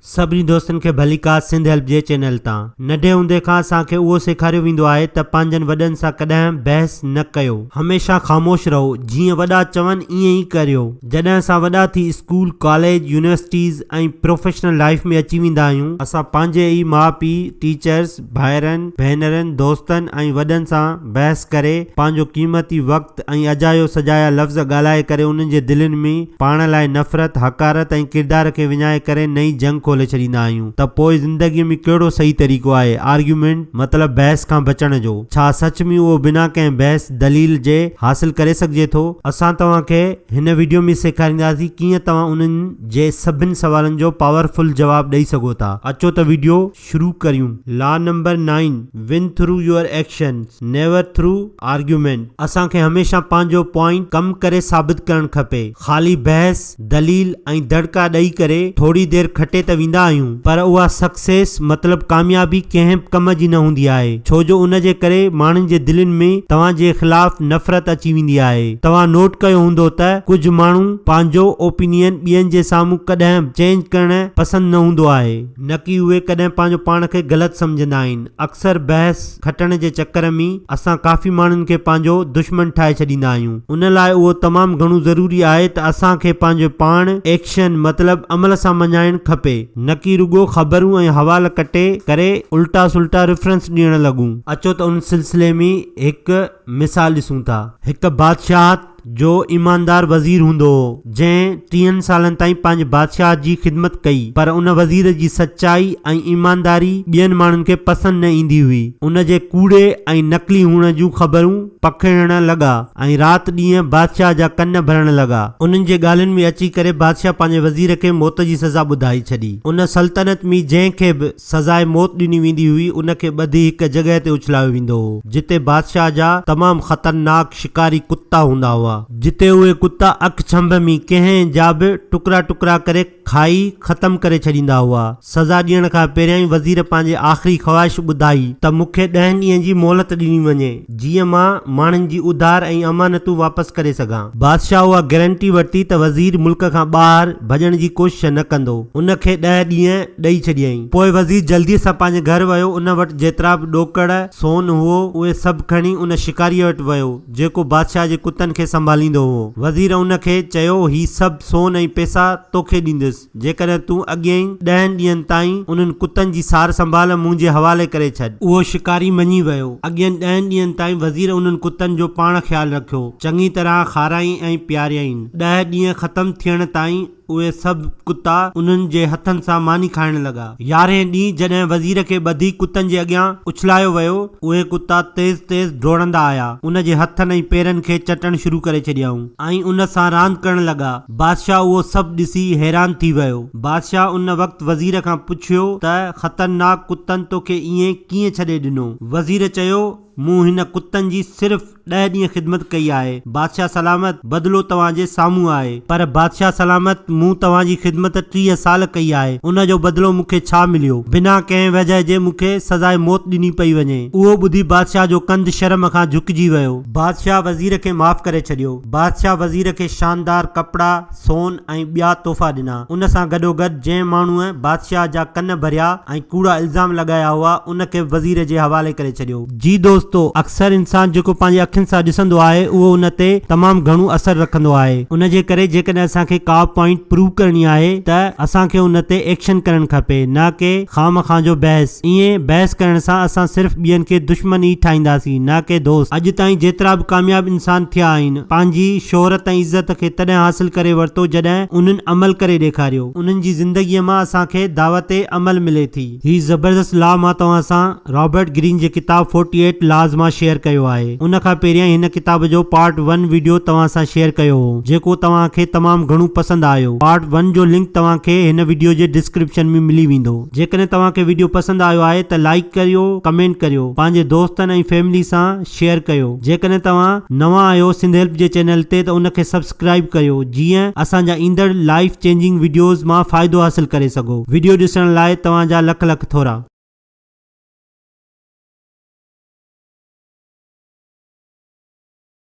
سڀني دوستن کي ڀليڪار سنڌ هيلپ جي چينل تان. ننڍي هوندي کان اسان کي اهو سيکاريو ويندو آهي ته پنهنجن وڏن سان ڪڏهن بحث نه ڪيو. هميشه خاموش رهو، جيئن وڏا چون ائين ئي ڪريو. جڏهن اسان وڏا ٿي school, college, universities ۽ professional life ۾ اچي ويندا آهيون، اسان پنهنجي ئي ماء پيء، ٽيچرز، ڀائرن، ڀينرن، دوستن ۽ وڏن سان بحث ڪري پنهنجو قيمتي وقت ۽ اجايو سجايا لفظ ڳالهائي ڪري انهن جي دلين ۾ پاڻ لاء نفرت، حقارت ۽ ڪردار کي وڃائي ڪري نئين جنگ کولي ڇڏيندا آهيون ته پوء زندگيء ۾ ڪهڙو صحيح طريقو آهي آرگيومينٽ مطلب بحث کان بچڻ جو؟ ڇا سچ ۾ اهو بنا ڪنهن بحث، دليل جي حاصل ڪري سگهجي ٿو؟ اسان توهان کي هن وڊيو ۾ سيکارينداسين ڪيئن توهان انهن جي سڀن سوالن جو پاورفل جواب ڏئي سگهو ٿا. اچو ته وڊيو. شروع ڪريون. Law number nine, win through your actions, never through argument. اسان کي هميشه پنهنجو پوائنٽ ڪم ڪري ثابت ڪرڻ کپي. خالي بحث، دليل ۽ دڙڪا ڏئي ڪري ٿوري دير کٽي ته ويندا آهيون پر اها سڪسيس مطلب ڪاميابي ڪنهن به ڪم جي نه هوندي آهي ڇو جو ان جي ڪري ماڻهن جي دلين ۾ توهان جي خلاف نفرت اچي ويندي آهي. توهان نوٽ ڪيو هوندو ته ڪجهه ماڻهو پنهنجو اوپينين ٻين جي سامهون ڪڏهن به چينج ڪرڻ پسند نه هوندو آهي. نه ڪي اهي ڪڏهن پنهنجو پاڻ کي غلط سمجهندا آهن. اڪثر بحث کٽڻ جي چڪر ۾ اسان ڪافي ماڻهن کي پنهنجو دشمن ٺاهي ڇڏيندا آهيون. ان لاء اهو تمام گهڻو ضروري آهي ته اسان کي پنهنجو پاڻ ايڪشن مطلب عمل سان مڃائڻ کپي نه ڪي رڳو خبرون ۽ حوال ڪٽي ڪري الٽا سلٽا ريفرنس ڏيڻ لڳون. اچو ته ان سلسلي ۾ هڪ مثال ڏسون ٿا. هڪ بادشاهت جو ايماندار وزير هوندو هو، جنهن ٽيهن سالن تائين پنهنجي بادشاهه جي خدمت ڪئي، پر ان وزير جي سچائي ۽ ايمانداري ٻين ماڻهن کي پسند نه ايندي هئي. ان جي ڪوڙي ۽ نقلي هئڻ جون خبرون پکيڙڻ لڳا ۽ رات ڏينهن بادشاهه جا ڪن ڀرڻ لڳا. انهن جي ڳالهين ۾ اچي ڪري بادشاهه پنهنجي وزير کي موت جي سزا ٻڌائي ڇڏي. ان سلطنت ۾ جنهن کي به سزاء موت ڏني ويندي هئي، ان کي ٻڌي هڪ جڳهه تي اڇلايو ويندو هو، جتي بادشاهه جا تمام خطرناڪ شڪاري ڪتا هوندا هئا، جتي اهي ڪتا اک ڇنڀ ۾ ڪنهن جا به ٽڪرا ٽڪرا ڪري کائي ختم ڪري ڇڏيندا هئا. سزا ڏيڻ کان پهريائين وزير پنهنجي آخري خواهش ٻڌائي ته مون کي ڏهن ڏينهن جي مهلت ڏني وڃي، جيئن مان ماڻهن جي اڌار ۽ امانتون واپس ڪري سگهان. بادشاهه اها گرنٽي ورتي ته وزير ملڪ کان ٻاهر ڀڄڻ جي ڪوشش نه ڪندو. ان کي ڏهه ڏينهن ڏئي ڇڏيائين. پوء وزير جلديء سان پنهنجي گهر ويو. ان وٽ جيترا به ڏوڪڙ، سون، هئو، اهي سڀ کڻي ان شڪاريء وٽ ويو، جيڪو بادشاهه جي ڪتن کي سنڀاليندو هئو. وزير ان کي چيو، هي سڀ سون ۽ پئسا توکي ڏيندس. جيڪڏهن تون اڳين ڏهن ڏينهن تائين انهن ڪتن جي سار سنڀال منهنجي حوالي ڪري ڇڏ. اهو شڪاري مڃي ويو. اڳين ڏهن ڏينهن تائين وزير انهن ڪتن جو پاڻ خيال رکيو. چڱي طرح کارائين ۽ پياريائين. ڏهه ڏينهن ختم ٿيڻ تائين اهي سڀ ڪتا انهن جي هٿن سان ماني کائڻ لڳا. يارهين ڏينهن جڏهن وزير کي ٻڌي ڪتن جي اڳيان اڇلايو ويو، اهي ڪتا تيز تيز ڊوڙندا آيا. ان جي هٿن ۽ پيرن کي چٽڻ شروع ڪري ڇڏيائون ۽ ان سان راند ڪرڻ لڳا. بادشاهه اهو سڀ ڏسي حيران ٿي ويو. بادشاهه ان وقت وزير کان پڇيو ته خطرناڪ ڪتن توکي ائين ڪيئن ڇڏي ڏنو؟ وزير چيو، مون هن ڪتن جي صرف ڏهه ڏينهن خدمت ڪئي آهي. بادشاهه سلامت، بدلو توهان جي سامهون آهي. پر بادشاهه سلامت، مون توهان جي خدمت 30 سال ڪئي آهي، ان جو بدلو مون کي ڇا مليو؟ بنا ڪنهن وجهه جي مون کي سزاء موت ڏني پئي وڃي. اهو ٻڌي بادشاهه جو ڪنڌ شرم کان جهڪجي ويو. بادشاهه وزير کي معاف ڪري ڇڏيو. بادشاهه وزير کي شاندار ڪپڙا، سون ۽ ٻيا تحفا ڏنا. ان سان گڏوگڏ جنهن ماڻهوء بادشاهه جا ڪن ڀريا ۽ ڪوڙا الزام لڳايا هئا، ان کي به وزير جي حوالي ڪري ڇڏيو. جي دوستو! اڪثر انسان جيڪو پنهنجي اکين سان ڏسندو آهي، اهو ان تي تمام گهڻو اثر رکندو آهي. ان جي ڪري جيڪڏهن اسان کي ڪا پوائنٽ پروو ڪرڻي آهي ته اسان کي ان تي ايڪشن ڪرڻ کپي، نه ڪي خوامخواه جو بحث. ائين بحث ڪرڻ سان اسان صرف ٻين کي دشمن ئي ٺاهينداسين نه ڪي دوست. اڄ تائين جيترا به ڪامياب انسان ٿيا آهن، پنهنجي شهرت ۽ عزت کي تڏهن حاصل ڪري ورتو جڏهن انهن عمل ڪري ڏيکاريو. انهن جي زندگيء مان اسان کي دعوت عمل ملي ٿي. هي زبردست لا مان توهان سان رابرٽ گرين جي ڪتاب فورٽي ايٽ لاز مان شيئر ڪيو آهي. ان کان پهريائين هن ڪتاب جو پارٽ ون وڊيو توهان سان شيئر ڪيو هو جيڪو توهان کي تمام گهڻو پسند آيو. پارٽ ون جو لنڪ توهان کي هن وڊيو جي ڊسڪرپشن ۾ ملي ويندو. جيڪڏهن توهان کي وڊيو پسند آيو آهي ته لائيڪ ڪريو ڪمينٽ ڪريو پنهنجي دوستن ۽ فيملي سان شيئر ڪيو جيڪڏهن توهان نوان آهيو سنڌ هيلپ جي چينل تي ته ان کي سبسڪرائيب ڪريو جيئن اسان جا ايندڙ لائيف چينجنگ وڊيوز مان فائدو حاصل ڪري سگهو وڊيو ڏسڻ لاء توهان جا لک لک ٿورا.